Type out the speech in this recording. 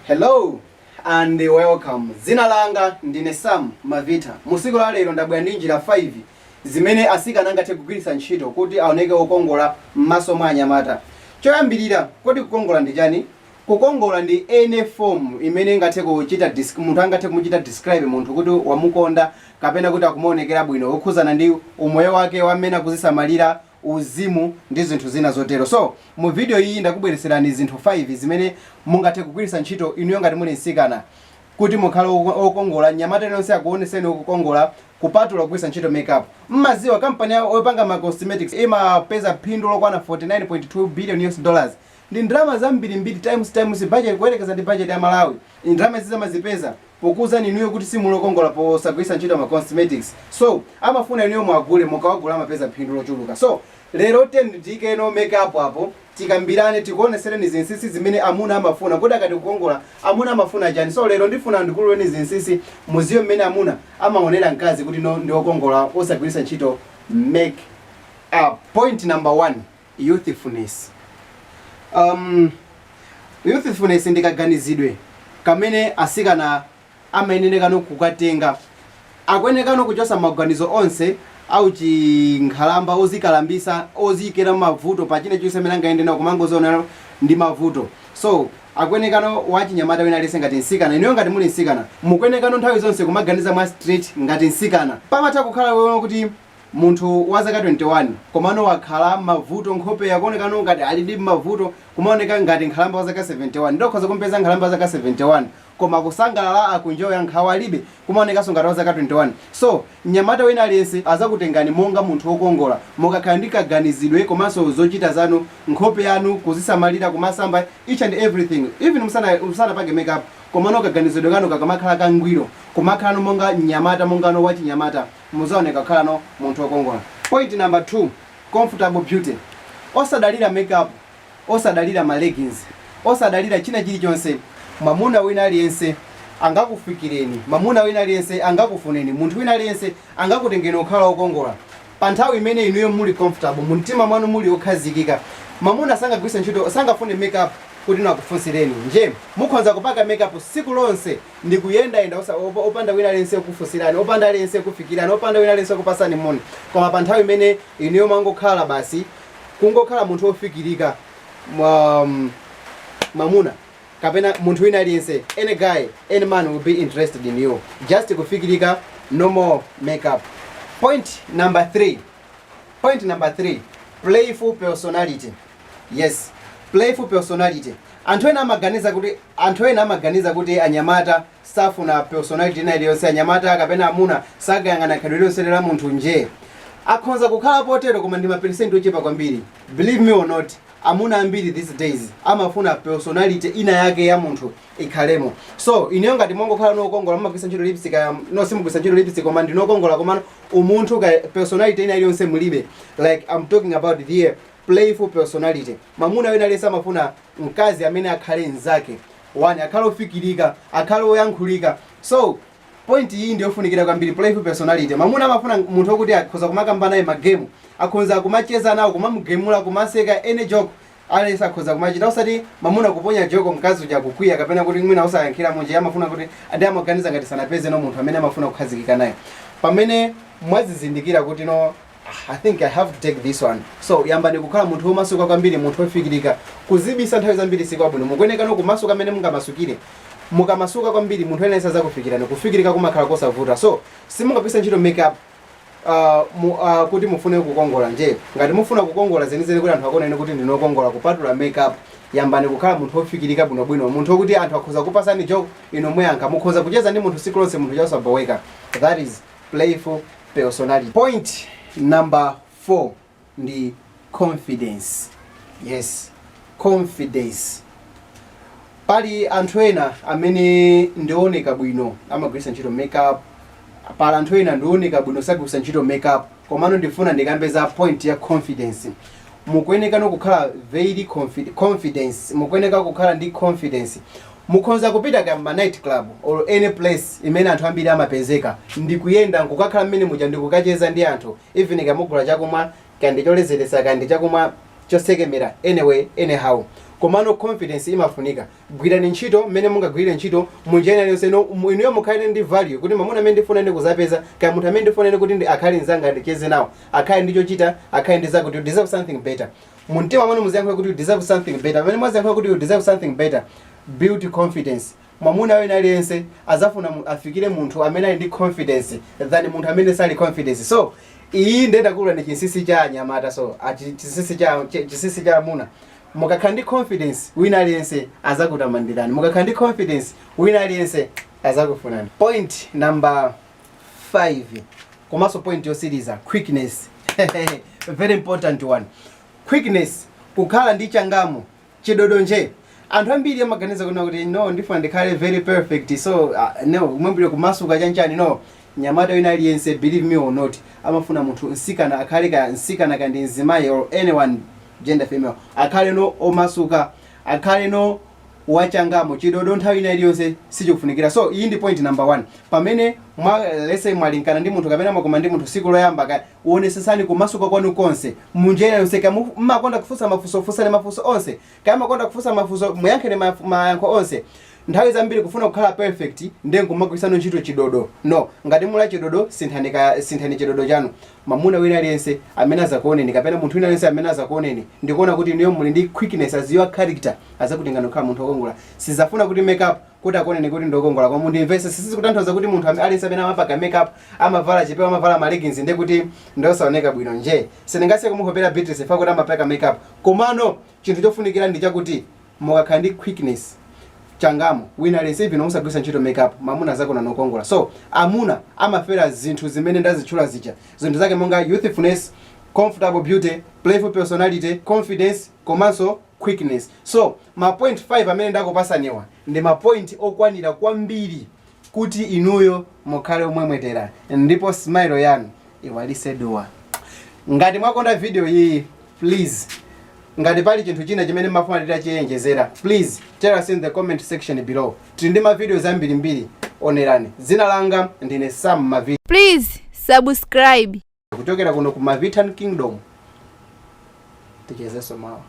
Hello and welcome. Dzina langa ndine Sam Mavita. Musiku la lero ndabwera ndi njira 5 zimene asikana angathe kugwiritsa ntchito kuti aoneke okongola m'maso mwa anyamata. Choyambirira, kodi kukongola ndi chani? Kukongola ndi any form imene ingathe kuchita munthu angathe kumuchita describe munthu kuti wamukonda kapena kuti akumaonekera bwino, okhuzana ndi umoyo wake wamene akuzisamalira, uzimu ndi zinthu zina zotero. So mu video iyi ndakubweretserani zinthu 5 zimene mungathe kugwiritsa ntchito inuyo ngati muli msikana kuti mukhale okongola, mnyamata yonse akuoneseni okukongola, kupatula kugwiritsa ntchito makeup. Mmaziwa kampani yopanga ma cosmetics imapeza phindu lokwana 49.2 billion US dollars? Ndi ndalama zambirimbiri, times times budget, kuyerekeza ndi budget ya Malawi. Ndalama izi zamazipeza pokuuzani inuyo kuti simulokongola posagwiritsa ntchito ma cosmetics. So amafuna inuyo muagule, mukawagula amapeza phindu lochuluka. So lero teni tiyikeno makeup apo, tikambirane, tikuonesereni zinsinsi zimene amuna amafuna. Kodi akati kukongola, amuna amafuna chani? So lero ndifuna ndikululeni zinsinsi, muziwe mmene amuna amaonera mkazi kuti no, ndi okongola osagwiritsa ntchito make up. Point number 1, youthfulness. Youthfulness ndikaganizidwe kamene asikana amayenekano kukatenga. Akuyenekano kuchosa maganizo onse auchinkhalamba, ozikalambisa, oziyikira mavuto pa china chonse amene angayende nawo, kumangoziona ndi mavuto. So akuyenekano wachinyamata wina aliyense, ngati msikana, inuyo ngati muli msikana, mukuyenekano nthawi zonse kumaganiza mwa straight ngati msikana. Pamatha kukhala wewe kuti munthu wa zaka 21 komano wakhala mavuto, nkhope yakuonekano ngati ali ndi mavuto, kumaoneka ngati nkhalamba wa zaka 71. Ndokhoza kumpeza nkhalamba wa zaka 71 koma kusangalala, akunjoya, nkhawa alibe, kumaonekanso ngati wa zaka 21. So mnyamata wina aliyense azakutengani monga munthu wokongola mukakhala ndi kaganizidwe komanso zochita zanu, nkhope yanu kuzisamalira, kumasamba, each and everything, even musanapange makeup, komano kaganizidwe kanu kakamakhala kangwiro, kumakhalano monga mnyamata, mongano wachinyamata, muzaoneka kukhalano munthu wokongola. Point number 2, comfortable beauty. Osadalira makeup, osadalira ma leggings, osadalira china chilichonse. Mwamuna wina aliyense angakufikireni, mwamuna wina aliyense angakufuneni, munthu wina aliyense angakutengeni kukhala wokongola pa nthawi imene inuyo muli comfortable, mu mtima mwanu muli okhazikika. Mwamuna sangagwiritse ntchito, sangafune makeup kuti nakufunsireni nje. Mukhoza kupaka makeup tsiku lonse ndi kuyendayenda opanda wina aliyense kufunsirani, opanda aliyense kufikirani, opanda wina aliyense kupasani moni. Koma pa nthawi imene inuyo mwangokhala basi, kungokhala munthu wofikirika, mwamuna kapena munthu wina aliyense, any guy, any man will be interested in you. Just kufikirika, no more makeup. Point number 3, point number 3, playful personality. Yes, playful personality. Anthu ena amaganiza kuti anyamata safuna personality ina iliyonse, anyamata kapena amuna sagayang'ana khalidwe lililonse la munthu nje. Akhonza kukhala potero, koma ndi maperesenti ochepa kwambiri. Believe me or not, amuna ambiri these days amafuna personality ina yake ya munthu ikhalemo. So ineyo ngati mwangokhala nokongola, mumagwiritsa ntchito lipstick, no, simugwiritsa ntchito lipstick, koma ndinokongola, komano umunthu ka personality ina iliyonse mulibe, like I'm talking about the playful personality. Mwamuna wina aliyense amafuna mkazi amene akhale mnzake one, akhale ofikirika, akhale oyankhulika. So point iyi ndiyofunikira kwambiri, playful personality. Mwamuna amafuna munthu wokuti akhoza kumakamba naye magemu, akhoza kumacheza nawo, kumamugemula, kumaseka, any joke aliyense akhoza kumachita, osati mamuna kuponya joke, mkazi uja kukwiya kapena kuti mwina osayankhira munje. Amafuna kuti andi amaganiza ngati sanapeze no munthu amene amafuna kukhazikika naye. Pamene mwazizindikira kuti no, I think I have to take this one, so yambani kukhala munthu womasuka kwambiri, munthu wofikirika. Kuzibisa nthawi zambiri sikwabwino. Mukuyeneka no kumasuka amene mungamasukire. Mukamasuka kwambiri, munthu aliyense azakufikirani. Kufikirika kumakhala kosavuta. So simungagwiritsa ntchito makeup kuti mufune kukongola nje. Ngati mufuna kukongola zenizeni, kuti anthu akuoneni kuti ndinokongola kupatula makeup, yambani kukhala munthu wofikirika bwinobwino, munthu wokuti anthu akhoza kupasani joke, inu muyankha, mukhoza kucheza ndi munthu siku lonse, munthu chosaboweka. That is playful personality. Point number 4 ndi confidence. Yes, confidence. Pali anthu ena amene ndioneka bwino, amagwiritsa ntchito makeup. Pali anthu ena ndioneka bwino, sagwiritsa ntchito makeup. Komano ndifuna ndikambe za point ya confidence. Mukuyenekano kukhala very confidence. Mukuyeneka kukhala ndi confidence. Mukhoza kupita ka ma night club or any place imene anthu ambiri amapezeka, ndikuyenda nkukakhala mmene muja, ndikukacheza ndi anthu, even kamugula chakumwa kandi choledzeretsa kandi chakumwa chosekemera, anyway, anyhow, komano mukakhala ndi confidence, anthu azakufikirani. Komano confidence imafunika. Gwirani ntchito mmene mungagwirire ntchito munjira iliyonse. No, inuyo mukhale ndi value kuti mwamuna amene ndifuna ine kuzapeza, kaya munthu amene ndifuna ine kuti akhale mzanga, ndicheze nawo, akhale ndi chochita, akhale ndi zakuti. You deserve something better. Mumtima mwanu muziyankhula kuti you deserve something better. Pamene mwaziyankhula kuti you deserve something better, build confidence. Mwamuna wina aliyense azafuna afikire munthu amene ali ndi confidence than munthu amene sali confidence. So iyi ndendakula ndi chinsinsi cha anyamata. So chinsinsi cha amuna: mukakhala ndi confidence, wina aliyense azakutamandirani. Mukakhala ndi confidence, wina aliyense azakufunani. Point number 5, komanso point yosiriza, quickness. Very important one, quickness, kukhala ndi changamo, chidodonje. Anthu ambiri amaganiza kuna kuti, "No, ndifuna ndikhale very perfect, so no, mwembere kumasuka chanchani." No, nyamata wina aliyense, believe me or not, amafuna munthu msikana akhale, ka msikana kandi mzimayi or anyone gender female, akhale no omasuka, akhale no wachangamo. Chidodo nthawi ina iliyonse sichikufunikira. So iyi ndi point number one. Pamene mwa, let's say, mwalinkana ndi munthu kapena mwakoma ndi munthu siku loyamba, ka uonesesani kumasuka kwanu konse munjira yonse. Kaya mmakonda kufunsa mafunso, funsani mafunso onse. Kaya makonda kufunsa mafunso, muyankheni mayankho onse. Nthawi zambiri kufuna kukhala perfect ndiye nkumagwirisano ntchito chidodo. No, ngati mula chidodo, sinthani, sinthani chidodo chanu. Mamuna wina aliyense amene azakuoneni kapena munthu wina aliyense amene azakuoneni ndikuona kuti niyo muli ndi quickness as your character, azakutengani kukhala munthu wokongola. Sizafuna kuti makeup kuti akuoneni kuti ndiokongola. Koma mundimvese, sizikutanthauza kuti munthu aliyense amene amapaka makeup, amavala chipewa, amavala ma leggings, ndiye kuti ndosaoneka bwino. Nje sindingasiye kumuhopera Beatrice fa kuti amapaka makeup. Komano chinthu chofunikira ndi chakuti mukakhala ndi quickness, changamo, wina aliyense, even musagwiritsa ntchito makeup, mamuna azakona nokongola. So amuna amafera zinthu zimene ndazitchula zija, zinthu zake monga youthfulness, comfortable beauty, playful personality, confidence komanso quickness. So ma point 5 amene ndakupasaniwa ndi ma point okwanira kwambiri kuti inuyo mukhale omwemwetera ndipo smile yanu iwalise duwa. Ngati mwakonda video iyi, please, ngati pali chinthu china chimene mafuna titachiyenjezera, please tell us in the comment section below. Tili ndi ma videos ambirimbiri, onerani. Dzina langa ndine Sam Mavi. Please subscribe. Kuchokera kuno ku Mavitan Kingdom. Tichezenso mawa.